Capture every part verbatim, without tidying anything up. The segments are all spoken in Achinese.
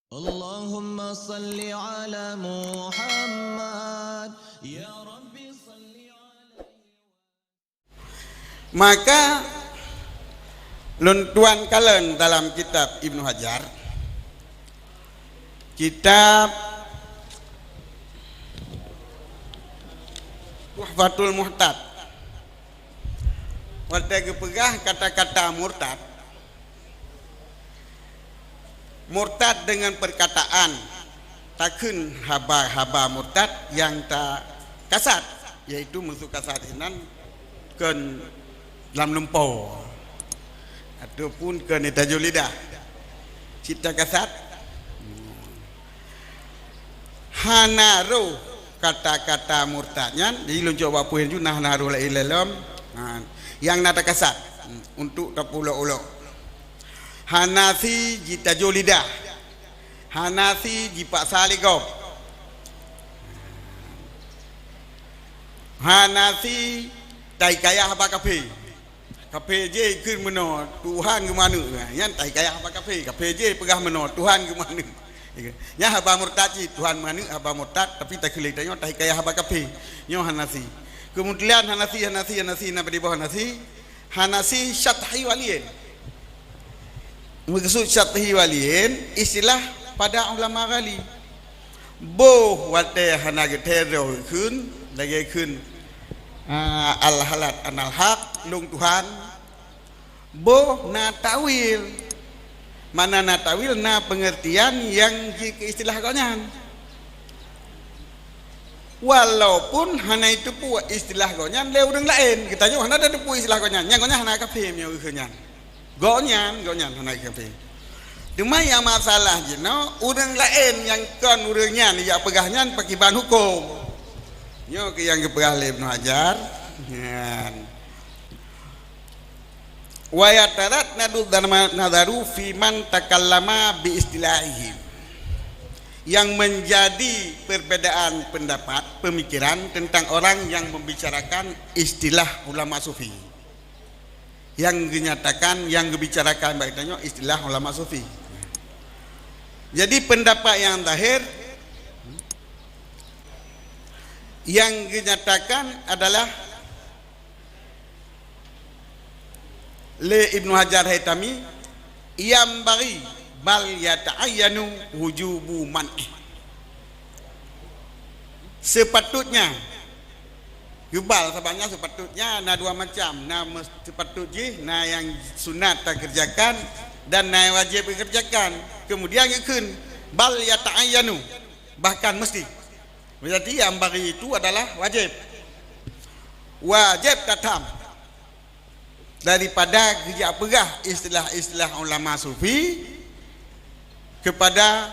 Allahumma salli ala Muhammad, ya Rabbi salli alaihi. Maka lôn tuan kalon dalam kitab Ibnu Hajar, kitab Tuhfatul Muhtad, watée geupeugah kata-kata murtad, murtad deungon peurkataan takheun haba-haba murtad nyang takasat, yaitu meusu kasat inan kon lam lumpoe ataupun kon tajok lidah. Cit takasat, hana roh kata-kata murtad nyan, jadi lôn cok bak puih ju nah, hana roh laén lom. Ha, nyang na takasat untuk tapeuulok-ulok. Hana si jitajok lidah. Hana si jipaksa lé gob. Hana si tahikayah haba kafé. Kafé jih kheun meunoe, Tuhan geumeuaneuk. Nyan tahikayah haba kafé. Kafé jih peugah meunoe, Tuhan geumeuaneuk. Nyan haba murtad cit, Tuhan meuaneuk, haba murtad, tapi takheun lé tanyoe tahikayah haba kafé. Nyoe hana si. Keumudian hana si, hana si, hana si, na padub boh hana si. Hana si syathi waliyin. Meukeusut syathi waliyin, istilah pada ulama ghali. Boh watée hana geuthèe droe kheun, lagée kheun, ah, al-halat anal haq, lôn Tuhan. Boh na takwil. Makna na takwil, na peungeurtian nyang jikeu istilah gobnyan. Walaupun hana jiteupeue istilah gobnyan lé ureuëng laén, geutanyoe hana tateupeue istilah gobnyan, nyang gobnyan hana kafé meunyoe geuh nyan. Gobnyan, gobnyan hana kafé. Teuma nyang masalah jinoe, ureuëng laén nyang kon ureuëng nyan jak peugah nyan pakiban huköm. Nyoe keuh nyang geupeugah lé Ibnu Hajar. Nyan. Wa yataraddu nadharu fi man takallama bi istilahihim. Yang menjadi perbedaan pendapat, pemikiran tentang orang yang membicarakan istilah ulama sufi. Yang dinyatakan, yang dibicarakan bak tanyoe istilah ulama sufi. Jadi pendapat yang zahir yang dinyatakan adalah lé Ibnu Hajar Haitami, yang bari bal yata'ayyanu wujubu man'i. Sepatutnya, geubal sabab nyan sepatutnya na dua macam, na mes-, sepatut jih, na nyang sunat takeureujakan dan na nyang wajéb takeureujakan. Keumudian geukheun bal yata'ayyanu, bahkan mesti. Berarti yang bari itu adalah wajéb. Wajéb tatham daripada geujak peugah istilah-istilah ulama sufi kepada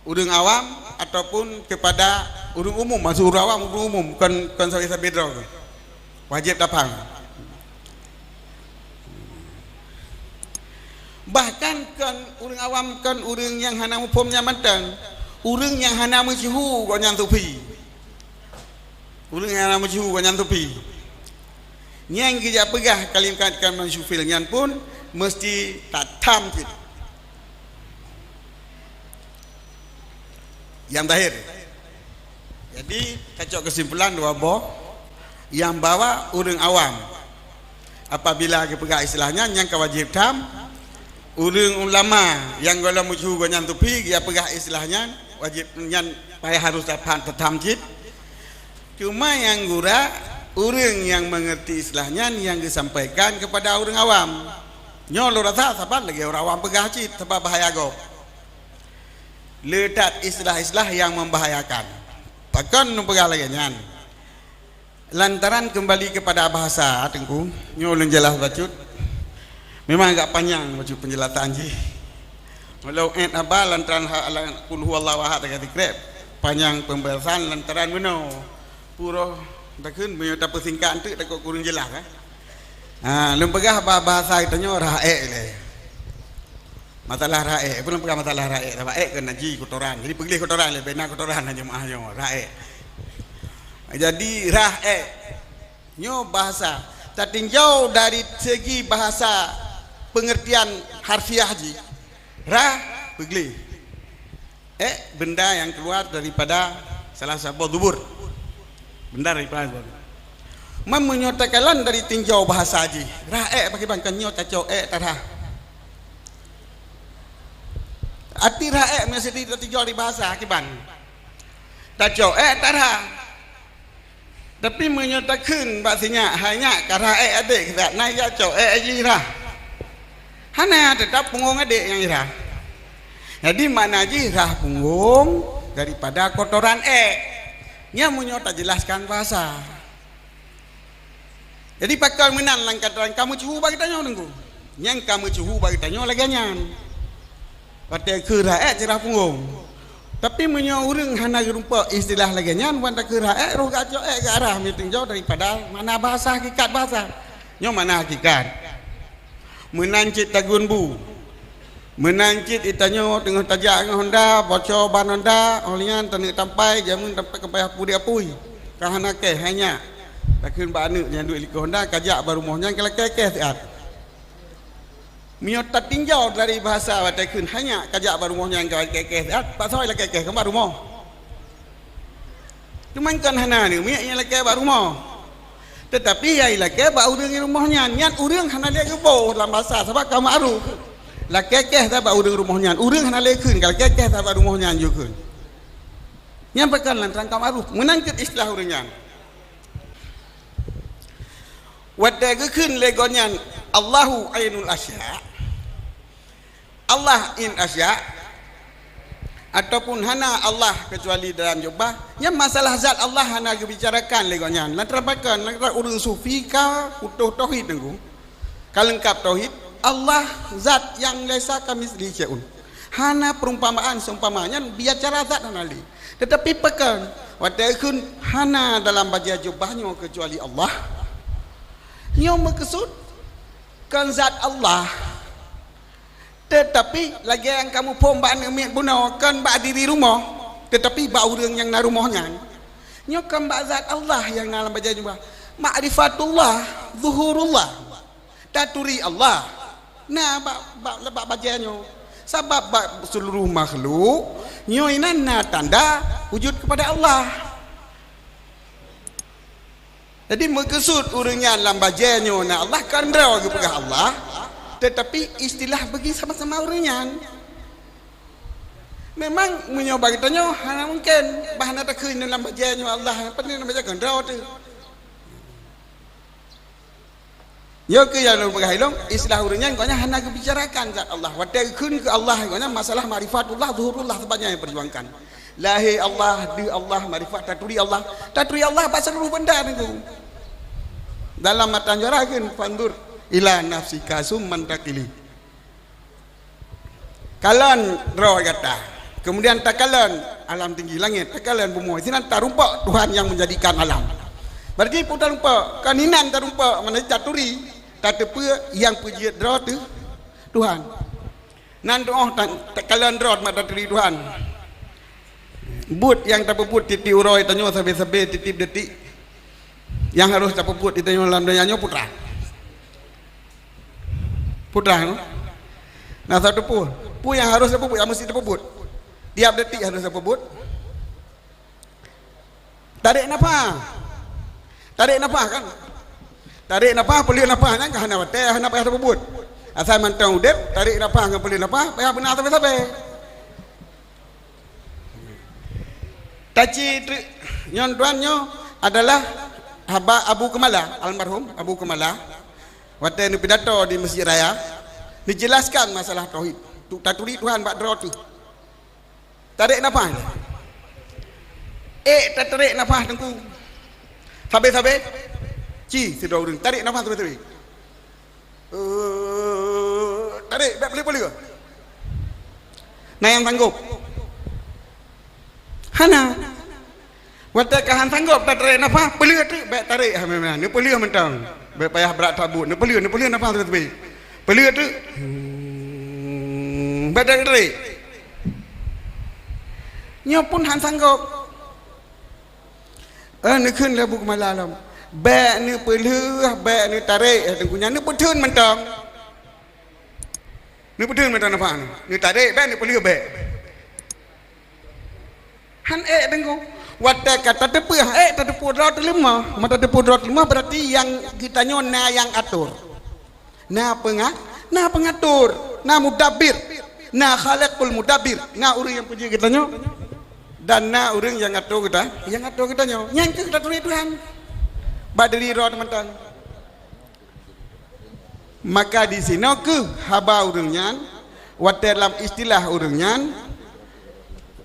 ureuëng awam ataupun kepada ureuëng umum. Maksud ureuëng awam, ureuëng umum, kon, kon sabe-sabe droe. Wajéb tapham. Bahkan kon ureuëng awam, kon ureuëng nyang hana muphom nyan mantong, ureuëng nyang hana meusyeuhu gobnyan sufi. Ureuëng nyang hana meusyeuhu gobnyan sufi. Nyang geujak peugah kalimat kalimat sufi nyan pun meusti tatham cit. Nyang zahir. Jadi, tacok kesimpulan dua boh, nyang bahwa ureuëng awam apabila geupeugah istilah nyan, nyang ka wajéb tham, ureuëng ulama nyang gohlom meusyeuhu gobnyan sufi, geupeugah istilah nyan, wajéb nyan payah harôh tapham, tatham cit. Cuma nyang gura, ureuëng nyang meungeurti istilah nyan nyang geusampaikan keupada ureuëng awam. Nyoe lôn rasa saban lagée ureuëng awam peugah cit, sabab bahaya gob. Le that istilah-istilah nyang membahayakan. Pakon neupeugah lagée nyan? Lantaran keumbali keupada bahasa, Teungku, nyoe ulôn jeulaih bacut. Memang agak panyang bacut peunjeulasan jih. Walau ék haba lantaran ha-, la-, Qul huwallahu ahad, teuka sikrek, panyang peunjelasan lantaran meunoe. Puroh takheun meunyoe tapeusingkat teuk takot kureueng jeulaih, eh. Ha, lôn peugah ba-, bahasa geutanyoe rhah ék lé. Masalah rhah ék, peue lôn peugah masalah rhah ék, sabab ék kon na ji kotoran. Jadi peugleh kotoran lé, bena kotoran na jeumaáh nyoe, rhah ék. Jadi rhah ék. Nyoe bahasa. Tatinjau dari segi bahasa pengertian harfiah jih. Rhah, peugleh. Ek benda nyang keuluar daripada salah saboh dubur. Benda daripada dubur. Man meunyoe takalon dari tinjau bahasa jih, rhah ek pakriban, kan nyoe tacok ek tarhah. Arti rhah ek meuseuti tatinjau di bahasa kiban. Tacok ek tarhah. Tapi meunyoe takheun bak si nyak, "Hai nyak, ka rhah ek adek keu that, na jak cok ek jih rhah." Hana, teutap punggong adek nyang rhah. Jadi makna jih rhah punggong daripada kotoran ek. Nyan meunyoe tajelaskan bahasa. Jadi pakon meunan lam keadaan ka meucuhu bak geutanyoe, Teungku. Nyang ka meucuhu bak geutanyoe lagèe nyan. Watèe keu rhah ek, rhah punggong. Tapi meunyoe ureueng hana geurumpok istilah lagèe nyan, wan takeu rhah ek, roh geucok ek geuarah meutinjau daripada makna bahasa, hakikat bahasa. Nyoe makna hakikat. Meunan cit tagun bu. Meunan cit geutanyoe teungoh tajak ngon honda, bocor ban honda, óh lheueh nyan taneuk tampai, jameun tampai ka payah peudiek apui. Ka hana kèh, hai nyak. Takheun bak aneuk nyang duek likot honda, ka jak bak rumoh nyan ka lakèe kèh siat. Meunyoe tatinjau dari bahasa watèe kheun hai nyak ka jak bak rumoh nyan ka lakèe kèh siat, paksa lakèe kèh keu bak rumoh. Teuma kon hana aneuk miet nyang lakèe bak rumoh. Teutapi nyang lakèe bak ureueng rumoh nyan, nyan ureueng hana lé geuboh lam basa sabab ka ma'ruf. Lakèe kèh that bak ureueng rumoh nyan, ureueng hana lé kheun ka lakèe kèh that bak rumoh nyan jikheun. Nyan pakon lantaran ka ma'ruf, meunan cit istilah ureueng nyan. Watèe geukheun lé gobnyan, "Allahu ainul asya'," Allah in asya', ataupun hana Allah keucuali dalam jubah, nyan masalah zat Allah hana geubicarakan lé gobnyan. Lantaran pakon, lantaran ureueng sufi ka putôh tauhid, Teungku. Ka leungkap tauhid, Allah zat nyang laisa kamitslihi syai'un. Hana peurumpamaan seumpama, nyan bicara zat hana lé. Teutapi pakon, watèe kheun hana dalam bajèe jubah nyoe keucuali Allah, nyoe meukeusut kon zat Allah. Teutapi lagèe nyang kamoe phom bak aneuk miet bunoe, kon bak diri rumoh, teutapi bak ureueng nyang na rumoh nyan. Nyoe kon bak zat Allah nyang na lam bajèe jubah. Ma'rifatullah, zuhurullah. Taturi Allah na bak, bak, bak bajèe nyoe. Sabab bak seuluruh makhluk, nyoe inan na tanda wujud keupada Allah. Jadi, meukeusut ureueng nyan lam bajèe nyoe na Allah, kon droe geupeugah Allah, teutapi istilah bagi sama-sama ureueng nyan. Memang, meunyoe bak geutanyoe, hana mungken, bah hana takheun lam bajèe nyoe Allah, padahai lam bajèe kon droe teuh. Nyoe keuh nyang lôn peugah ilôn, istilah ureueng nyan gobnyan hana geubicarakan zat Allah. Watèe geukheun keu Allah, gobnyan masalah ma'rifatullah, zuhurullah saban nyang diperjuangkan. Lahé Allah, deuh Allah, ma'rifat, taturi Allah. Taturi Allah bak seuluruh banda, Teungku. Dalam matan juara kheun, "Fanzur ila nafsika tsumma intaqil." Kalon droe gata, kemudian takalon alam tinggi langét, takalon bumoe. Sinan tarumpok Tuhan nyang menjadikan alam. Berarti peue tarumpok, kon inan tarumpok, makna taturi, tateupeue nyang peujeuet droe teuh Tuhan. Nan tu'oh ta-, takalon droe mat taturi Tuhan. Buet nyang tapeubuet tiep-tiep uroe tanyoe sabe-sabe tiep-tiep detik nyang harôh tapeubuet di tanyoe lam donya nyoe peue treuk. Peue treuk, no? Na saboh peue. Peue nyang harôh tapeubuet, nyang meusti tapeubuet. Tiep detik harôh tapeubuet. Tarek nafah. Tarek nafah kan? Tarek nafah, peulheueh nafah nyan ka hana watèe, hana payah tapeubuet. Asai mantong udép, tarek nafah ngon peulheueh nafah, payah beuna sabe-sabe. Taci tu, nyoe tuan nyoe adalah haba Abu Keumala, almarhum Abu Keumala. Watèe neupidato di Masjid Raya, neujelaskan masalah tauhid. Tu, taturi Tuhan bak droe teuh. Tarek nafah. Eh, tatarek nafah, Teungku. Sabe-sabe. Ci, sidroe ureueng. Tarek nafah sabe-sabe. Eh, tarek, bèk peuleueh-peuleueh. Na nyang sanggop? Hana. Watèe ka han sanggop tatarek nafah, peuleueh teuk, bèk tarek ha meunan. Neupeuleueh mantong. Bèk payah brat that buet. Neupeuleueh, neupeuleueh nafah sabe-sabe. Peuleueh teuk. Hmm, bèk tarek-tarek. Nyoe pun han sanggop. Eh, neukheun lé Abu Keumala lom. Bèk neupeuleueh, bèk neutarek, eh, Teungku nyan neupeutheun mantong. Neupeutheun mantong nafah nyoe. Neutarek bèk, neupeuleueh bèk. Han ék deungoe. Watée ka tateupeue han ék, tateupeue droe teuleumah. Meunyo tateupeue droe teuleumah, berarti nyang geutanyoe na nyang atur. Na peunga-, na peungatur, na mudabbir, na khaliqul mudabbir, na ureuëng nyang peujeuet geutanyoe, dan na ureuëng nyang atur geuta-, nyang atur geutanyoe. Nyan keuh taturi Tuhan. Bak diri droe teumantong. Maka disinoe keuh haba ureuëng nyan, watée lam istilah ureuëng nyan,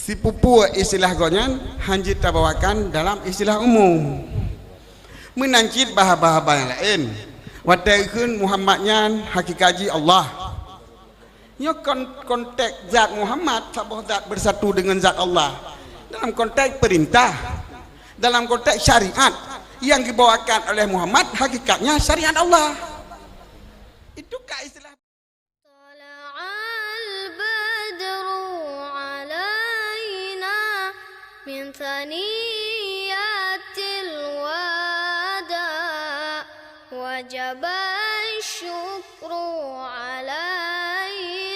sipupu istilah gobnyan han jeuet tabawakan dalam istilah umum. Meunan cit bak haba-haba nyang laén, watée geukheun Muhammad nyan hakikat jih Allah. Nyoe kon-, konteks zat Muhammad, saboh zat bersatu dengan zat Allah. Dalam konteks perintah, dalam konteks syariat yang dibawakan oleh Muhammad, hakikatnya syariat Allah. Itu ka istilah. طلع البدر علينا من ثنيات الوداع وجب الشكر علينا